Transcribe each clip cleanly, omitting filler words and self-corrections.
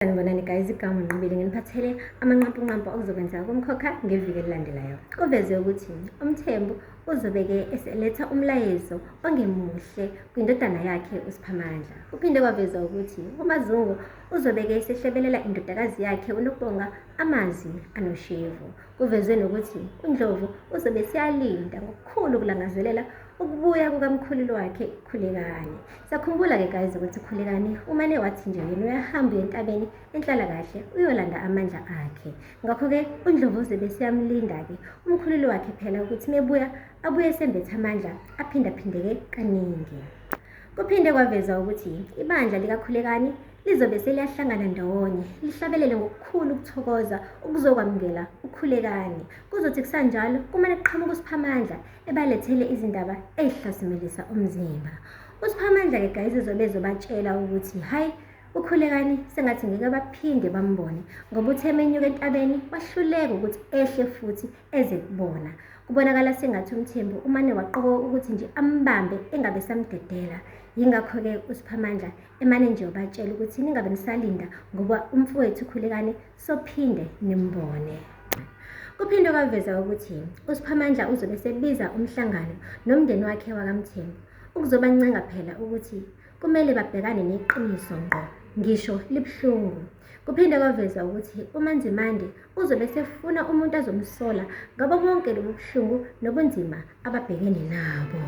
Sanibonani guys, igama Nqobile nginiphathele amanqampunqampu okuzokwenzeka kumkhokha ngeviki elilandelayo. Kuveze ukuthi uMthembu uzobeke eseletha umlayezo ongemuhle kwindodana yakhe uSiphamandla. Kuphinde kwaveza ukuthi uMazungu uzobeke esehlebelela indodakazi yakhe uNokubonga amazwi anoshevu. Kuvezwe nokuthi uNdlovu uzobe seyalinda ngokukhulu ukulangazelela ukubuya kukamkhululi wakhe Khulekani. Siyakhumbula-ke guys ukuthi Khulekani umane wathi nje yena uyahamba uye entabeni enhlalakahle uyolanda amandla akhe. Ngakho-ke uNdlovu uzobe seyamlinda-ke umkhululi wakhe phela ukuthi mebuya abuye sembethe amandla aphindaphindeke kaningi. Kuphinde kwavezwa ukuthi ibandla likaKhulekani lizobe seliyahlangana ndawonye lihlabelele ngokukhulu ukuthokoza ukuzokwamukela uKhulekani. Kuzothi kusanjalo kumane kuqhamuka uSiphamandla ebalethele izindaba ezihlasimulisa umzimba. USiphamandla-ke guys uzobe ezobatshela ukuthi hhayi uKhulekani sengathi ngeke baphinde bambone ngoba uthe emenyuka entabeni wahluleka ukuthi ehle futhi eze kubona. Kubonakala sengathi uMthembu umane waqoka ukuthi nje ambambe engabe samdedela. Yingakho-ke uSiphamandla emane nje ubatshela ukuthi ningabe nisalinda ngoba umfowethu uKhulekani sophinde nimbone. Kuphinde kwaveza ukuthi uSiphamandla uzobe sebiza umhlangano nomndeni wakhe wakaMthembu ukuzobancenga phela ukuthi kumele babhekane neqiniso ngqo ngisho libuhlungu. Kuphinde kwaveza ukuthi uManzimande uzobe sefuna umuntu azomsola ngabo bonke lobu buhlungu nobunzima ababhekene nabo.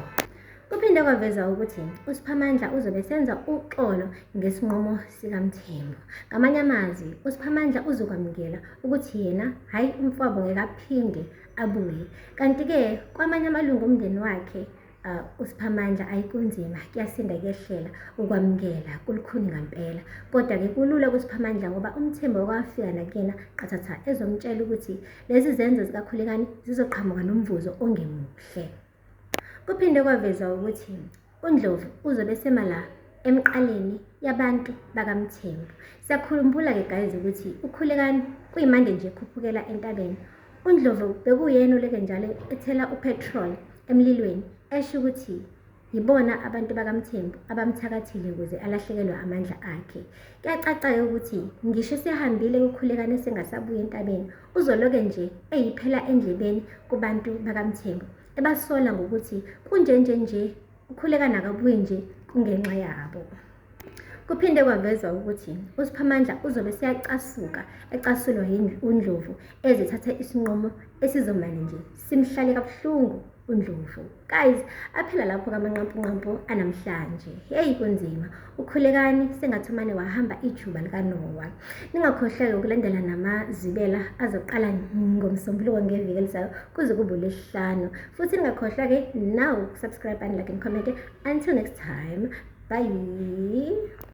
Kuphinde kwaveza ukuthi uSiphamandla uzobe senza uxolo ngesinqumo sikaMthembu. Ngamanye amazwi, uSiphamandla uzokwamukela ukuthi yena hhayi umfowabo ngeke aphinde abuye. Kanti-ke kwamanye amalungu omndeni wakhe uSiphamandla ayikunzima kuyasinda kuyehlela ukwamukela kulukhuni ngampela. Kodwa-ke kulula kuSiphamandla ngoba uMthembu wakwafika nakuyena qathatha ezomtshela ukuthi lezi zenzo zikaKhulekani zizoqhamuka nomvuzo ongemuhle. Kuphinde kwavezwa ukuthi uNdlovu uzobe esema la emqaleni yabantu bakaMthembu. Siyakhumbula-ke guys ukuthi uKhulekani kuyimande nje ekhuphukela entabeni. UNdlovu bekuyena oleke njalo ethela upetrol emlilweni esho ukuthi yibona abantu bakaMthembu abamthakathile ukuze alahlekelwe amandla akhe. Kuyacaca-ke ukuthi ngisho esehambile kuKhulekani esengasabuyi entabeni uzoloke nje eyiphela endlebeni kubantu bakaMthembu ebasola ngokuthi kunjenje nje uKhulekani akabuyi nje kungenxa yabo. Kuphinde kwavezwa ukuthi uSiphamandla uzobe seyacasuka ecasulwa uNdlovu ezethatha isinqumo esizomane nje simhlale kabuhlungu uNdlovu. Guys, aphela lapho kamanqampunqampu anamhlanje. Hey kunzima. UKhulekani sengathi umane wahamba ijuba likaNowa. Ningakhohlwa ukulandela namazibela azoqala ngoMsombuluko ngeviki elizayo kuze kube uLwesihlanu. Futhi ningakhohlwa-ke now subscribe and like and comment. Until next time, bye.